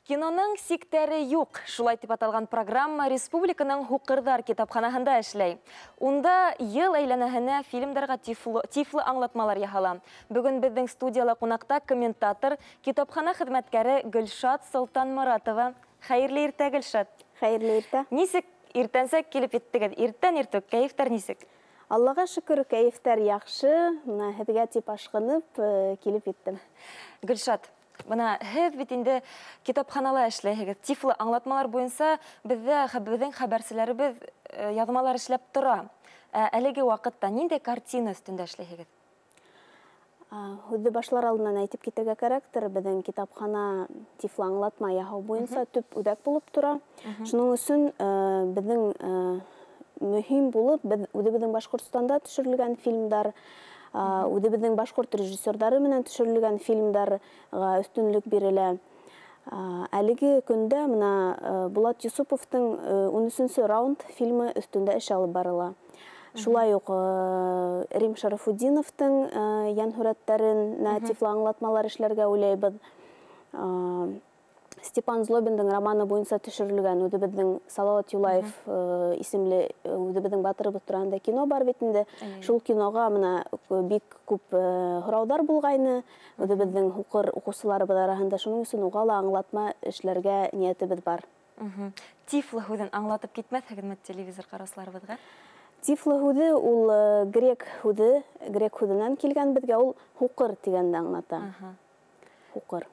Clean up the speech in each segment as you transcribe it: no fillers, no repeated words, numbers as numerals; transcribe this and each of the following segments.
Киноның сиктәре юҡ. Шулай тип аталған программа республиканың һуҡырҙар китапханаһында эшләй. Унда йыл әйләнәһенә фильмдарға тифло аңлатмалар яһала. Бөгөн беҙҙең студияла ҡунаҡта комментатор, китапхана хеҙмәткәре Гөлшат Солтанморатова. Хәйерле иртә, Гөлшат. Хәйерле иртә. Нисек иртәнсәк килеп еттегеҙ? Иртән иртүк кәйефтәр нисек? Аллаға шөкөр, кәйефтәр яҡшы. Бына һеҙгә тип ашҡынып килеп еттем. Гөлшат, бына һеҙ бит инде китапханала эшләйһегеҙ. Тифло аңлатмалар буйынса беҙҙең хәбәрселәребеҙ яҙмалар эшләп тора. Әлеге ваҡытта ниндәй картина өҫтөндә эшләйһегеҙ? Һүҙҙе башлар алдынан әйтеп китергә кәрәктер, беҙҙең китапхана тифло аңлатма яһау буйынса төп үҙәк булып тора. Шуның өсөн беҙҙең мөһим булып, беҙ үҙебеҙҙең Башҡортостанда төшөрөлгән фильмдар, үҙебеҙҙең башҡорт режиссерҙары менән төшөрөлгән фильмдарға өҫтөнлөк бирелә. Әлеге көндә бына Булат Юсуповтың 13-нсе раунд фильмы өҫтөндә эш алып барыла. Шулай уҡ Рим Шарафутдиновтың йән һүрәттәренә тифло аңлатмалар эшләргә уйлайбыҙ. Степан Злобиндың романы буйынса төшөрөлгән үҙебеҙҙең Салават Юлаев исемле үҙебеҙҙең батырыбыҙ тураһында кино бар бит инде. Шул киноға бына бик күп һорауҙар булғайны үҙебеҙҙең һуҡыр уҡыусыларыбыҙ араһында. Шуның өсөн уға ла аңлатма эшләргә ниәтебеҙ бар. Тифло һүҙен аңлатып китмәҫһегеҙме телевизор ҡараусыларыбыҙға? Тифло һүҙе ул грек һүҙе, грек һүҙенән килгән беҙгә, ул һуҡыр тигәнде аңлата. Һуҡыр.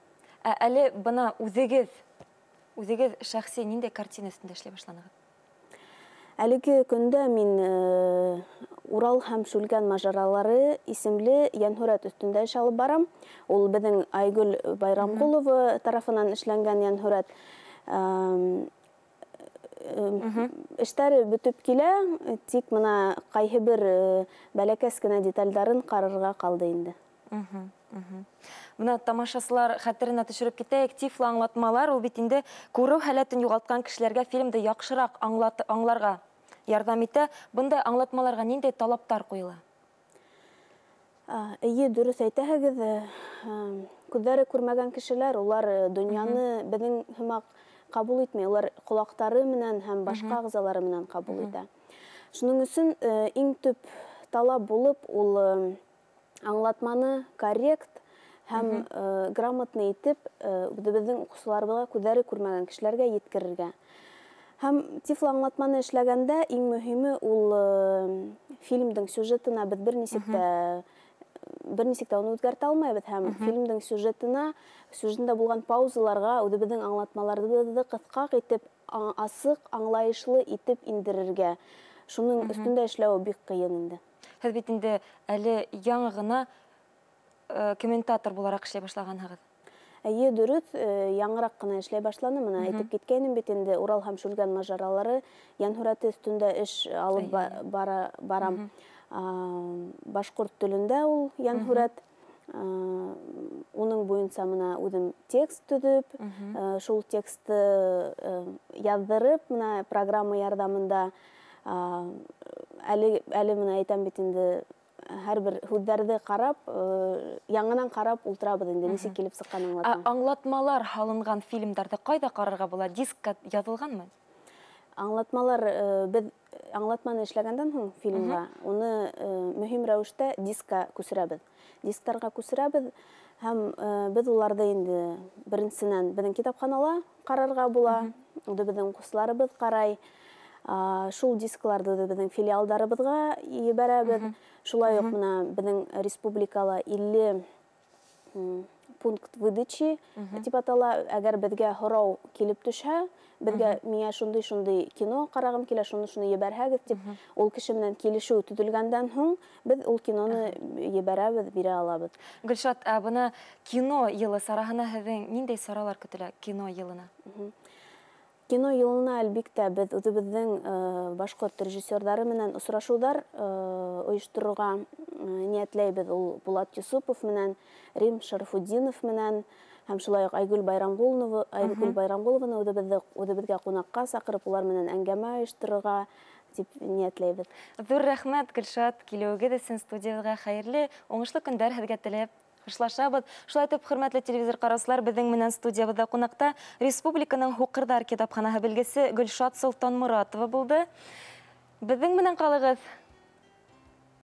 Әле бына үҙегеҙ шәхси ниндәй картина өҫтөндә эшләй башланығыҙ? Әлеге көндә мин Урал һәм Шүлгән мажаралары исемле йәнһүрәт өҫтөндә эш алып барам. Ул беҙҙең Айгөл Байрамғолова тарафынан эшләнгән йәнһүрәт. Эштәре бөтөп килә, тик бына ҡайһы бер бәләкәс кенә детальдарын ҡарарға ҡалды инде. Бына тамашасылар хәтеренә төшөрөп китәйек, тифло аңлатмалар ул бит инде күреү һәләтен юғалтҡан кешеләргә фильмды яҡшыраҡ аңларға ярҙам итә. Бындай аңлатмаларға ниндәй талаптар ҡуйыла? Эйе, дөрөҫ әйтәһегеҙ. Күҙҙәре күрмәгән кешеләр, улар донъяны беҙҙең һымаҡ ҡабул итмәй, улар ҡолаҡтары менән һәм башҡа ағзалары менән ҡабул итә. Шуның өсөн иң төп талап булып ул аңлатманы коррект һәм грамотный итеп үҙебеҙҙең уҡыусыларыбыҙға, күҙҙәре күрмәгән кешеләргә еткерергә. Һәм тифло аңлатманы эшләгәндә иң мөһиме ул фильмдың сюжетына беҙ бер нисек тә уны үҙгәртә алмайбыҙ, һәм фильмдың сюжетында булған паузаларға үҙебеҙҙең аңлатмаларыбыҙҙы ҡыҫҡаҡ итеп, асыҡ, аңлайышлы итеп индерергә. Шуның өҫтөндә эшләү бик ҡыйын инде. Һеҙ бит инде әле яңы ғына комментатор булараҡ эшләй башлағанһығыҙ. Эйе, дөрөҫ, яңыраҡ ҡына эшләй башланым. Бына әйтеп киткәйнем бит инде, Урал һәм Шүлгән мажаралары йәнһүрәте өҫтөндә эш алып барам. Башҡорт телендә ул йәнһүрәт. Уның буйынса бына үҙем текст төҙөп, шул текстты яҙҙырып, бына программа ярҙамында әле бына әйтәм бит инде, һәр бер һүҙҙәрҙе ҡарап, яңынан ҡарап ултырабыҙ инде, нисек килеп сыҡҡан аңлатма. Аңлатмалар һалынған фильмдарҙы ҡайҙа ҡарарға була? Дискка яҙылғанмы? Аңлатмалар, беҙ аңлатманы эшләгәндән һуң фильмға, уны мөһим рәүештә дискка күсерәбеҙ. Дисктарға күсерәбеҙ һәм беҙ уларҙы инде беренсенән беҙҙең китапханала ҡарарға була, үҙебеҙҙең уҡыусыларыбыҙ ҡарай. Шул дискларҙы беҙҙең филиалдарыбыҙға ебәрәбеҙ. Шулай уҡ бына беҙҙең республикала 50 пункт выдачи тип атала. Әгәр беҙгә һорау килеп төшһә, беҙгә миңә шундай-шундай кино ҡарағым килә, шуны-шуны ебәрһәгеҙ тип, ул кеше менән килешеү төҙөлгәндән һуң беҙ ул киноны ебәрәбеҙ, бирә алабыҙ. Гөлшат, ә бына кино йылы сараһына һеҙҙең ниндәй саралар көтөлә кино йылына? Кино йылына, әлбиттә, беҙ үҙебеҙҙең башҡорт режиссерҙары менән осрашыуҙар ойошторорға ниәтләйбеҙ. Ул Булат Юсупов менән, Рим Шарафутдинов менән һәм шулай уҡ Айгөл Байрамғолованы үҙебеҙгә ҡунаҡҡа саҡырып, улар менән әңгәмә ойошторорға тип ниәтләйбеҙ. Ҙур рәхмәт, Гөлшат, килеүегеҙ өсөн студиябыҙға. Хәйерле, уңышлы көндәр һеҙгә теләп. Хушлашабыҙ. Шулай итеп, хөрмәтле телевизор ҡараусылар, беҙҙең менән студиябыҙҙа ҡунаҡта республиканың һуҡырҙар китапханаһы белгесе Гөлшат Солтанморатова булды. Беҙҙең менән ҡалығыҙ.